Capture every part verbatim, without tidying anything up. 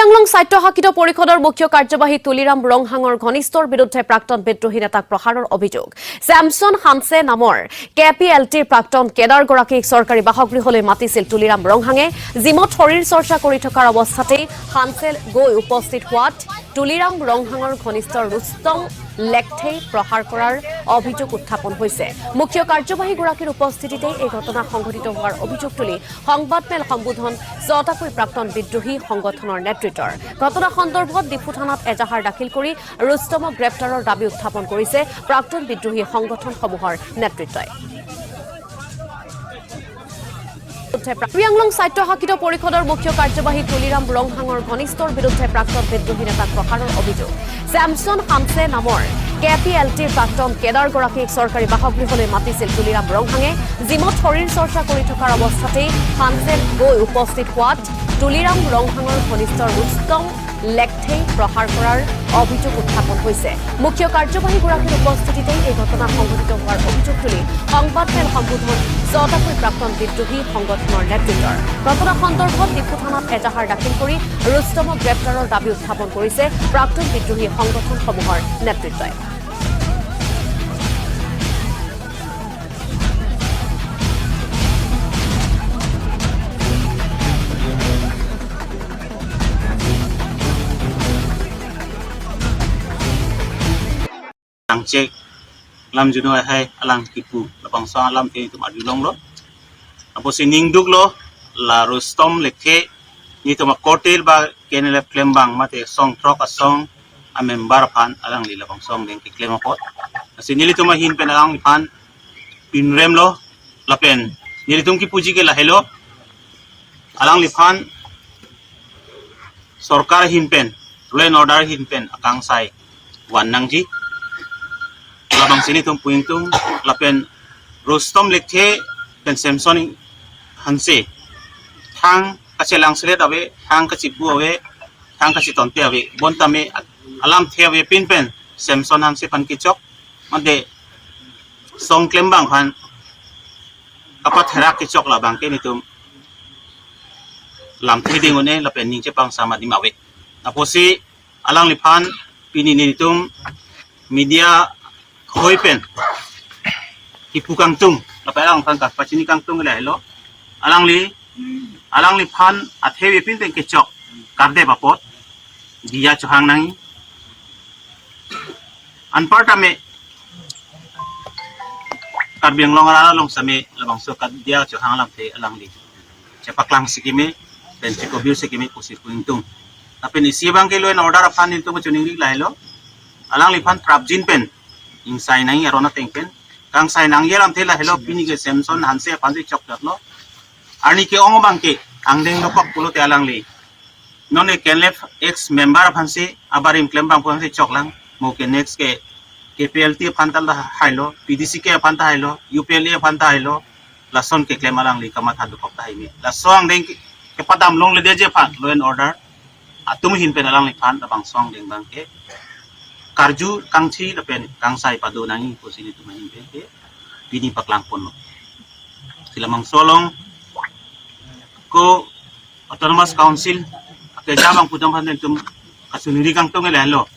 আংলং স্বায়ত্তশাসিত পৰিষদৰ মুখ্য কাৰ্যবাহী তুলিৰাম ৰংহাঙৰ ঘনিষ্ঠৰ বিৰুদ্ধে প্ৰাক্তন বিদ্ৰোহী নেতাক প্ৰহাৰৰ অভিযোগ। ছেমছন হানছে নামৰ কে পি এল টিৰ প্ৰাক্তন কেডাৰ গৰাকীক চৰকাৰী বাসগৃহলৈ মাতিছিল তুলিৰাম ৰংহাঙে। জিমত শৰীৰ চৰ্চা কৰি থকাৰ অৱস্থাতেই হানছে গৈ উপস্থিত হোৱাত তুলিৰাম ৰংহাঙৰ ঘনিষ্ঠ ৰুস্তম লেকথেই প্ৰহাৰ কৰাৰ অভিযোগ উত্থাপন হৈছে। মুখ্য কাৰ্যবাহীগৰাকীৰ উপস্থিতিতেই এই ঘটনা সংঘটিত হোৱাৰ অভিযোগ তুলি সংবাদমেল সম্বোধন চটাকৈ প্ৰাক্তন বিদ্ৰোহী সংগঠনৰ নেতৃত্বৰ। ঘটনা সন্দৰ্ভত ডিফু থানাত এজাহাৰ দাখিল কৰি ৰুস্তমক গ্ৰেপ্তাৰৰ দাবী উত্থাপন কৰিছে প্ৰাক্তন বিদ্ৰোহী সংগঠনসমূহৰ নেতৃত্বই। উঠে প্ৰা-, কাৰ্বি আংলং স্বায়ত্তশাসিত পৰিষদৰ মুখ্য কাৰ্যবাহী তুলিৰাম ৰংহাঙৰ ঘনিষ্ঠৰ বিৰুদ্ধে প্ৰাক্তন বিদ্ৰোহী নেতাক প্ৰহাৰৰ অভিযোগ। ছেমছন হানছে নামৰ কে পি এল টিৰ প্ৰাক্তন কেডাৰগৰাকীক চৰকাৰী বাসগৃহলৈ মাতিছিল তুলিৰাম ৰংহাঙে। জিমত শৰীৰ চৰ্চা কৰি থকাৰ অৱস্থাতেই হানছে গৈ উপস্থিত হোৱাত তুলিৰাম ৰংহাঙৰ ঘনিষ্ঠ ৰুস্তম লেকথেই প্ৰহাৰ কৰাৰ অভিযোগ উত্থাপন হৈছে। মুখ্য কাৰ্যবাহীগৰাকীৰ উপস্থিতিতেই এই ঘটনা সংঘটিত হোৱাৰ অভিযোগ তুলি সংবাদমেল সম্বোধন চটাকৈ প্ৰাক্তন বিদ্ৰোহী সংগঠনৰ নেতৃত্বৰ। ঘটনা সন্দৰ্ভত ডিফু থানাত এজাহাৰ দাখিল কৰি ৰুস্তমক গ্ৰেপ্তাৰৰ দাবী উত্থাপন কৰিছে প্ৰাক্তন বিদ্ৰোহী সংগঠনসমূহৰ নেতৃত্বই। Tangchek lam juno hai alang kipu labangso alamthe itum arjulonglo. Apotsi ningduklo la Rustom Lekthe, netum akorte ba K N L F klembang mate song throk asong amember aphan alangli labangso angdeng keklem apot. Lasi nelitum ahin pen alangliphan pinremlo lapen nelitum kipuji ke lahelo. Alangliphan sorkar ahin pen, law and order ahin pen akangsai van nangji. Labangsi nelitum pu ingtung lapen Rustom Lekthe pen Samson Hanse thang kachelang selet ave, thang kachipu ave, thang kachitonte ave. Bonta me alamthe avepin pen Samson Hanse aphan kechok mate song klembang aphan kapatherak kechok labang ke nelitum lamthe ding un-e lapen ning chepangsam adim ave. Apotsi alangliphan pini nelitum media hoi pen kipu kangtung lapen alangliphan kapachini kangtung lahelo. Alangli, alangliphan athe avepin pen kechok kardep apot diya chohang nangji. Anparta tame Karbi Anglong arat along sitame labangso kadiya chohang alamthe alangli chepaklang si keme, pen chekobir si keme pusi pu ingtung. Lapen isi abang ke law and order aphan nelitum kachiningri lahelo. Alangliphan prapjin pen ingsai nangji aron ateng pen kangsai nangji alamthe lahelo, pini ke Samson Hanse aphan si chokdaklo. Arni ke-ong abang ke angdeng dokok pulote alangli non ke K N L F ex member aphan si abarim klembang aphan si choklang. Mo ke next ke K P L T aphan ta hailo, P D C K aphan ta hailo, U P L A aphan ta hailo, lason keklem alangli kamatha dokok tahai me. Laso angdeng ke, kepadam longledeji aphan law and order atum ahin pen alangliphan labangso angdeng abang ke karju kangthi lapen kangsai pado nangji pusi nelitum ahin pen ke pini paklang ponlo. Si labangso along ko Autonomous Council akeja abang pu atum aphan nelitum kachiningri kangtung lahelo.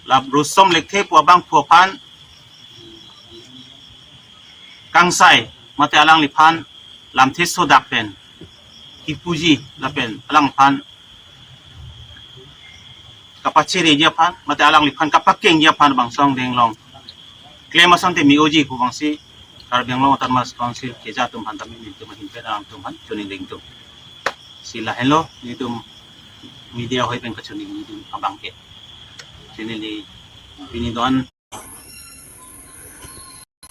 La Rustom Lekthe pu abangphu aphan kangsai mate alangliphan lamthe sodak pen kipuji lapen alangliphan kapachereji aphan mate alangliphan kapakengji aphan labangso angdeng along klem asonte me-oji pu abangsi Karbi Anglong Autonomous Council keja atum aphan tame nelitum ahin pen alanglitum aphan chiningri ingtung. Si lahenlo nelitum media hoi pen kachiningri abang ke. Si neli pini do-an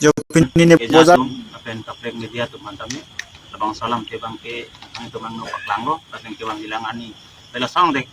Jo pini ne keja bojar atum lapen kaprek media atum aphan tame labangso alamthe abang ke nangtum angno paklanglo lapen kevangjilang ani pen laso angdeng